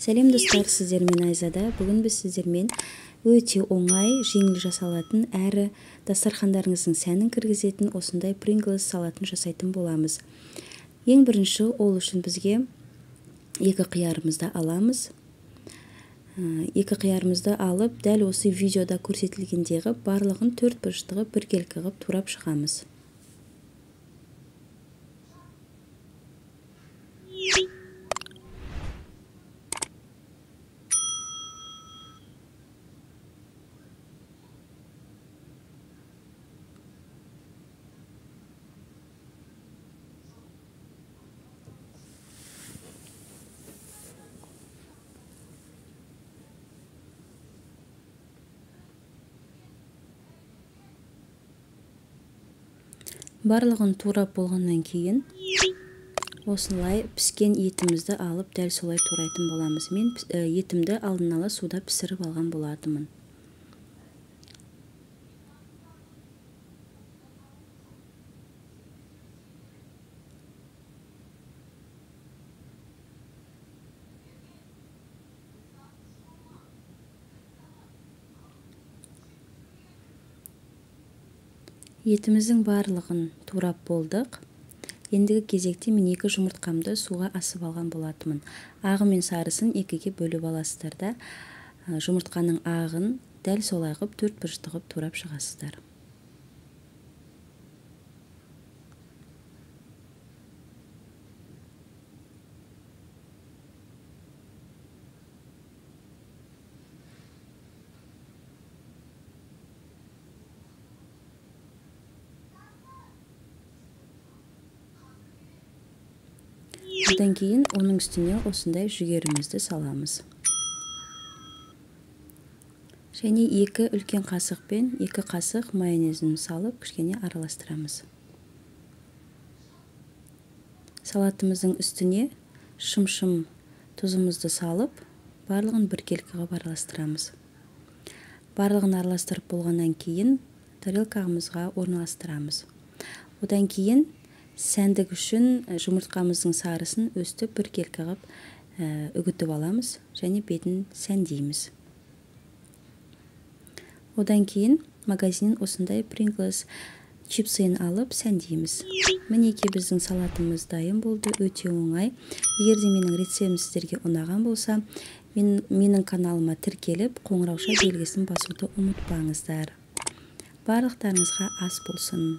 Сәлем достар, сіздермен Айзада. Бүгін біз сіздермен өте оңай, жеңіл жасалатын, әрі дастархандарыңыздың сәнін кіргізетін осындай Pringles салатын жасайтын боламыз. Ең бірінші ол үшін бізге екі қиярымызды аламыз. Екі қиярымызды алып, дәл осы видеода көрсетілгендегі барлығын төрт бұрышты қылып біркелкі қылып турап шығамыз. Барлығын турап болғаннан кейін осылай піскен етімізді алып дәл солай турайтын боламыз. Мен етімді алдын ала суда пісіріп алған болатынмын. Етіміздің барлығын турап болдық. Ендігі кезекте мен екі жұмыртқамды суға асып алған болатынмын. Ағы мен сарысын екіге бөліп аласыздар да, жұмыртқаның ағын дәл солай қылып төрт бұрышты қылып турап шығасыздар. Одан кейін оның үстіне осындай жүгерімізді саламыз. Және екі үлкен қасықпен екі қасық майонезін салып кішкене араластырамыз. Салатымыздың үстіне шым-шым тұзымызды салып, барлығын біркелкі қылып араластырамыз. Барлығын араластырып болғаннан кейін тарелкамызға орналастырамыз. Одан кейін сәндік үшін жұмыртқамыздың сарысын өстіп біркелкі қылып үгітіп аламыз және бетін сәндейміз. Одан кейін магазиннен осындай Pringles чипсыын алып сәндейміз. Мінекей біздің салатымыз дайын болды, өте оңай. Егер де менің рецептім сіздерге ұнаған болса, менің каналыма тіркеліп, қоңырауша белгісін басуды ұмытпаңыздар. Барлықтарыңызға ас болсын.